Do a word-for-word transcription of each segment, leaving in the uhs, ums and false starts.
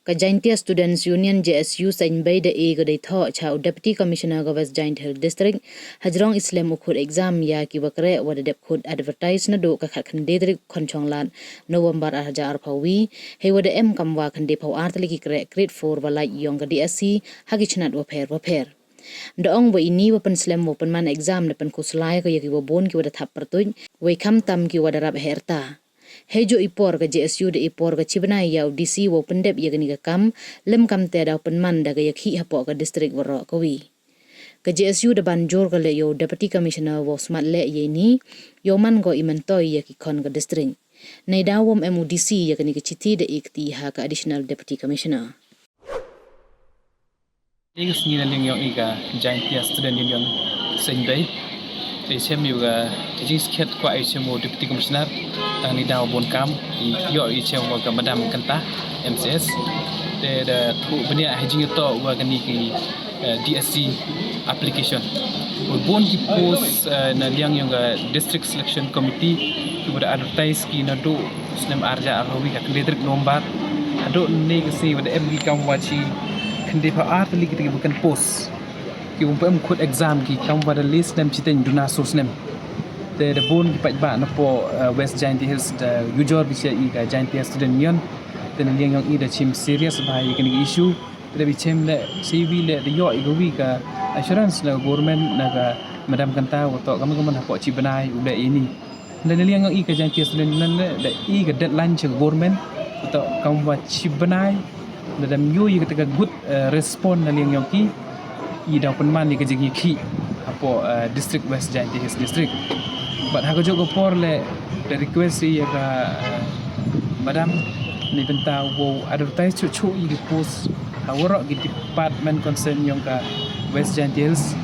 Ka Jaintia Students Union, J S U, Seiñbei da e ka dei thoh cha u Deputy Commissioner ka West Jaintia Hills District hajrong i slem u khut exam ya ki wa kreh wa da dep khut advertise naduh ka khatkhyndai tarik Khonchonglad November ar hajar arphaw wi, hei wa da em kam wa khyndai phaw ar tylli ki kreh grade four wa lait yong ka D S C ha ki chnat wa pher wa pher. Da ong wa ini wa pynslem wa pynman exam da pynkhuslai ka ya ki wa bun ki wa da thap pyrtuit, wei khamtam ki wa da rap heh rta. Hei jooh i por ka J S U da e por ka chibnai ya u D C wow pyndep ya kani ka kam, lem kam te daw pynman da ka ya khih hapoh ka district waroh kawi. Ka J S U da ban jur ka leh yow Deputy Commissioner wow smat leh ya ini, yow man ko i myntoi ya ki khon ka district. Nei daw wom em u D C ya kani ka chithi da e kti ha ka Additional Deputy Commissioner. Ika sngi na liang yong i ka Jaintia Student Union Seiñbei. Te chem yow ka jingskhet kwah i chem u Deputy Commissioner, tang ni daw bun kam, i yoh i chem wa ka Madam Kynta, M C S. Te da thuh bniah ha jingtoh wa kani ki, eh, D S C application. Wa bun ki post, eh, na liang yong ka District Selection Committee, ki wa da advertise ki naduh snem ar hajar arphaw wi ha khyndai tarik November. Haduh ni ka sngi wa da em ki kam wa chi khyndai phaw ar tylli ki te ki wa kan post. Ki wa em khut exam ki kam wa da list snem chiteng duna soo snem. Te da bun ki paidbah napoh, eh, West Jaintia Hills da yujor bicha i ka Jaintia Student Union. Te na liang yong i da chim serious bha ya kani ka issue. Te da bichem le, sei wi le, da yoh i ka wi ka assurance na ka government, na ka Madam Kynta, wa toh kam ka man hapoh chibnai u leh ini. Nda na liang yong i ka Jaintia Student Union le, da i ka deadline cha ka government, wa toh kam wa chibnai, da dam yoh i ka te ka good, eh, respond na liang yong ki, i daw pynman i ka jingyakhih hapoh, eh, district West Jaintia Hills District. But ha ka jooh ka por le, da request i ya ka, eh, Madam, ni bynta wow advertise chuh chuh i ki post ha waroh ki department concern yong ka West Jaintia Hills.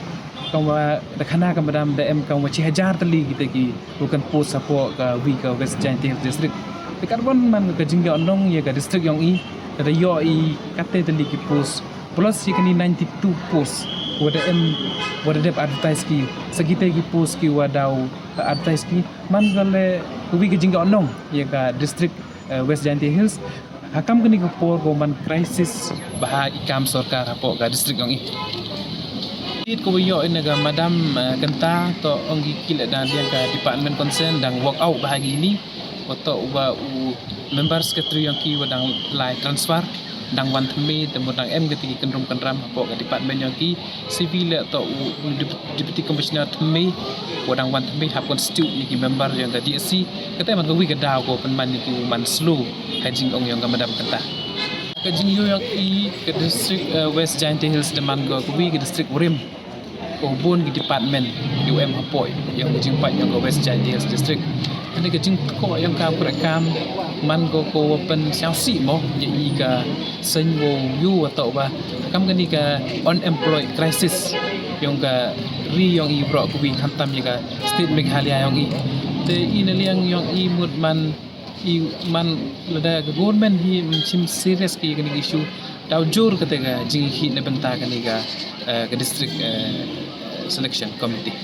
Kam wa da khana ka Madam da em kam wa chi hajar tylli ki te ki wa kan post hapoh ka wi ka West Jaintia Hills District. Te kat wan man ka jingyoh nong ya ka district yong i, da yoh i kat te tylli ki post. Plus ya kani ninety-two post wa da em, wa da dep advertise ki. Sa ki te ki post ki wa daw advertise ki. Man ka le ka wi ka jingyoh nong ya ka district, eh, West Jaintia Hills. Ha kam kani ka por ko man crisis bha i kam sorkar hapoh ka district yong i. It ko wa yoh i na ka Madam, eh, Kynta, toh ong ki ki le da liang ka department concern dang work out bha ki ini. Wa toh wa u member secretary yong ki wa dang lai transfer, dang wan thymme, te mo dang em ka te ki kynrum kynram hapoh ka department yong ki. Sei wi le toh u, u Dep-, Deputy Commissioner thymme, wa dang wan thymme hap constitute ya ki member yong ka D S C. Ka te man ka wi ka daw ko pynman ya ki u man slow, ha jingong yong ka Madam Kynta. Ka jingyoh yong i ka district, eh, West Jaintia Hills da man ko ka wi ka district wa rim. Ko bun ki department ki wa em hapoh yong ka jingpait yong ka West Jaintia Hills District. Kani ka jingtkoh yong ka pura kam man ko ko wa pynsngewsih mo ya i ka seng wow yoh wa toh wa kam kani ka unemployed crisis yong ka ri yong i waroh ka wi khamtam ya ka state Meghalaya yong i. Te i na liang yong i mut man i man lada ka government hi ym chim serious ki kani ka issue, daw jur ka te ka jingyakhih na bynta kani ka, eh, ka district, eh, selection committee.